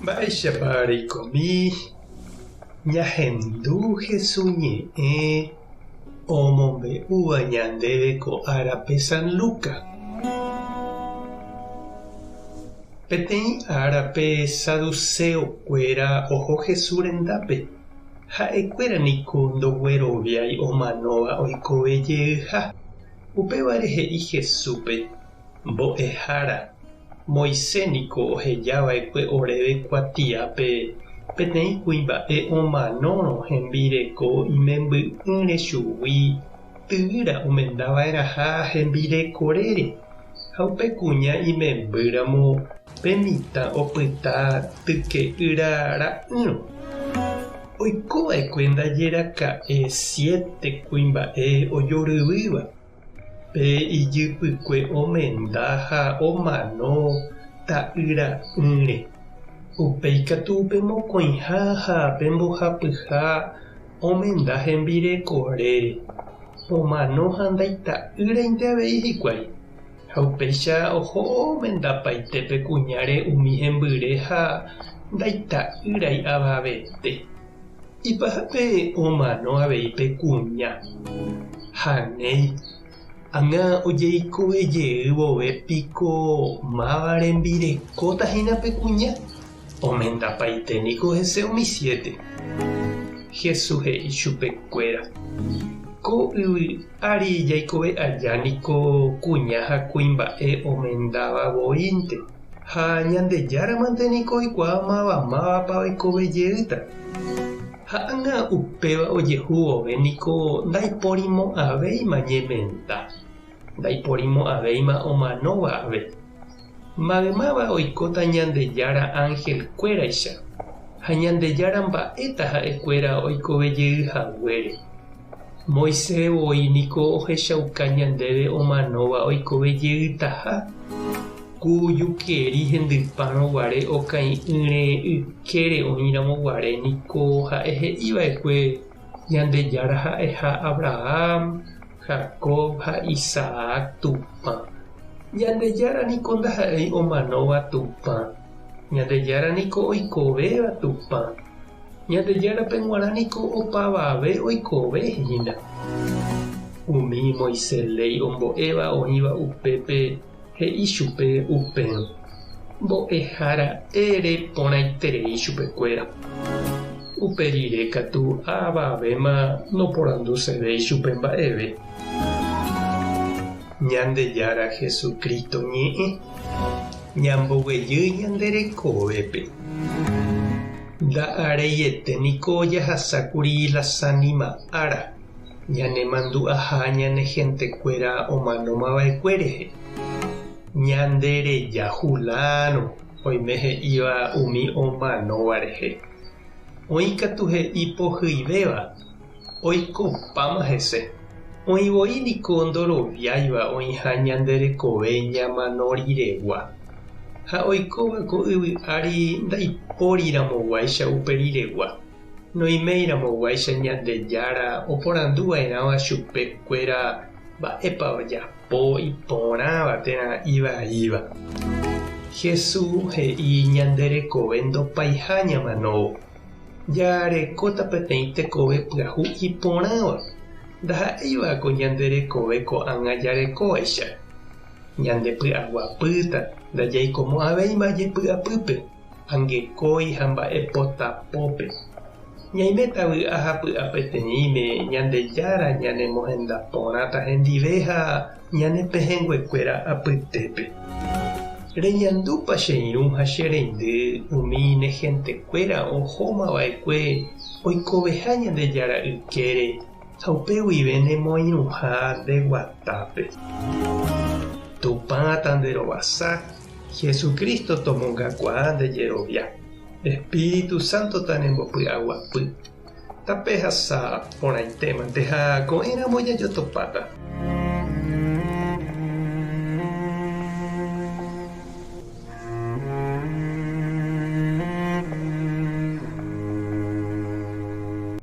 Mba'éichapa reikomi ñahendu Hesu ñe'ẽ omombe'úva ñandéve ko árape San Luca? Peteĩ árape saduceo-kuéra oho Hesu rendápe. Ha'ekuéra niko ndogueroviái omanóva oikove jeyha. Upévare he'i Jesúspe, Mbo'ehára, Moisés niko oheja va'ekue oréve kuatiápe peteĩ kuimba'e omanórõ hembireko imemby'ỹre chugui tyýra omenda va'erãha hembirekorére, ha upe kuña imembýramo pe mitã opyta tyke'ýra ra'ýrõ. Oiko va'ekue ndaje raka'e siete kuimba'e ojoryvýva. Pe ijypykue omenda ha omano ta'yra'ỹre. Upéi katu pe mokõiha ha pe mbohapyha omenda hembirekorére. Omano ha ndaita'ýrainte avei hikuái. Ha upéicha oho omendapaite pe kuñáre umi hembyre ha ndaita'ýrai avavete. Ipahápe omano avei pe kuña. Ha néi, ág̃a ojeikove jey vove piko máva rembirekóta hína pe kuña? Omendapaite niko hese umi siéte. Jesús he'i chupekuéra, Ko yvy ári jaikove aja niko kuña ha kuimba'e omendáva voínte. Ha Ñandejára mante niko oikuaa máva mávapa oikove jeýta. Ha ág̃a upéva ojehu vove niko ndaiporimo'ãvéima ñemenda, ndaiporimo'ãvéima omanóva ave. Maymáva oikóta Ñandejára ánhelkuéraicha, ha Ñandejára mba'éta ha'ekuéra oikove jey haguére. Moisés voi niko ohechauka ñandéve omanóva oikove jeytaha, ku jukeri hendypárõ guare okai'ỹre ykére oĩramo guare niko ha'e he'i va'ekue Ñandejára ha'eha Abraham, Jacob ha Isaac Tupã. Ñandejára niko ndaha'éi omanóva Tupã, Ñandejára niko oikovéva Tupã. Ñandejárape g̃uarã niko opavave oikove hína. Umi Moisés léi ombo'éva oĩva upépe he'i chupe upérõ, Mbo'ehára ere porãiterei chupekuéra. Upe rire katu avavéma noporandusevéi chupe mba'eve. Ñandejára Jesucristo ñe'ẽ. Ñamboguejy ñande rekovépe. Nda'areiete niko jahasákuri la Sanima ára, ñanemandu'aha ñane hentekuéra omanómava'ekue rehe. Ñande reja hulánõ oime he'íva umi omanóva rehe. Oĩ katu he'i pohyivéva, Oikopáma hese. Oĩ voi niko ndoroviáiva oĩha ñande rekove ñamano riregua. Ha oikóva ko yvy ári ndaipóriramoguáicha upe riregua, noiméiramoguáicha Ñandejára oporandu va'erãva chupe kuéra mba'épa ojapo iporãva térã ivaíva. Jesús he'i ñande rekove ndopaiha ñamanóvo. Jarekóta peteĩ tekove pyahu iporãva, ndaha'éiva ko ñande rekove ko'ág̃a jarekóvaicha. Ñande py'aguapýta, ndajaikomo'ãvéima jepy'apýpe, angekói ha mba'epotapópe. Ñaiméta vy'a ha py'apeteĩme Ñandejára ñanemohenda porãta hendive ha ñane pehẽnguekuéra apytépe. Reñandúpa che irũ ha che reindy umi ne hentekuéra ohóma va'ekue oikoveha Ñandejára ykére ha upe guive nemoirũha nde guatápe? Tupã tanderovasa, Jesucristo tomongakuaa nde jerovia, Espíritu Santo tanembopy'aguapy. Tapehasa porãitémante ha ko'ẽramo jajotopáta.